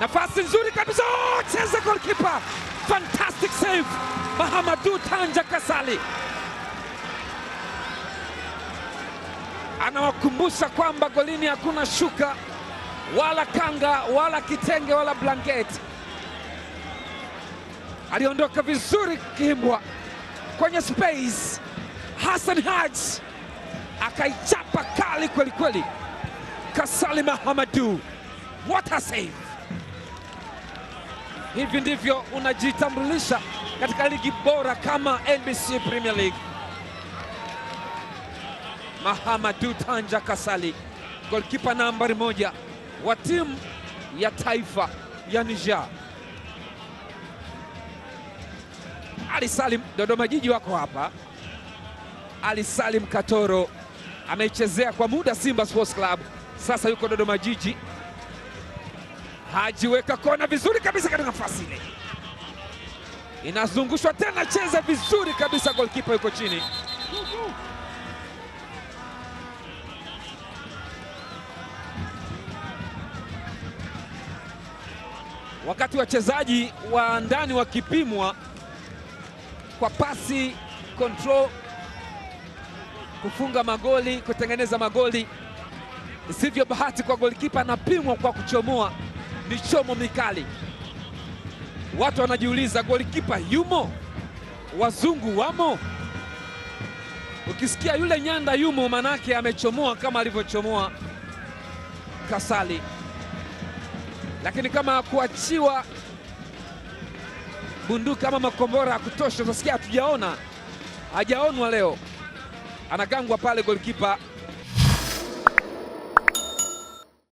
Nafasi nzuri kabisa, oh, cheza goalkeeper. Fantastic save Mahamadou Tanja Kasali. Anawakumbusha kwamba golini hakuna shuka wala kanga wala kitenge wala blanketi. Aliondoka vizuri Kihimbwa kwenye space. Hassan Haji akaichapa kali kweli kweli. Kasali Mahamadou, what a save! Hivi ndivyo unajitambulisha katika ligi bora kama NBC Premier League. Mahamadou Tanja Kasali, goalkeeper nambari 1 wa timu ya taifa ya Niger. Ali Salim, Dodoma Jiji wako hapa. Ali Salim Katoro ameichezea kwa muda Simba Sports Club, sasa yuko Dodoma Jiji. Hajiweka kona vizuri kabisa katika nafasi ile, inazungushwa tena, cheza vizuri kabisa, goalkeeper yuko chini. Wakati wachezaji wa ndani wakipimwa kwa pasi control, kufunga magoli, kutengeneza magoli, isivyo bahati kwa goalkeeper anapimwa kwa kuchomoa michomo mikali. Watu wanajiuliza goalkeeper yumo? Wazungu wamo? Ukisikia yule Nyanda yumo, manake amechomoa kama alivyochomoa Kasali. Lakini kama kuachiwa bunduki kama makombora ya kutosha, utasikia hatujaona, hajaonwa leo. Anagangwa pale goalkeeper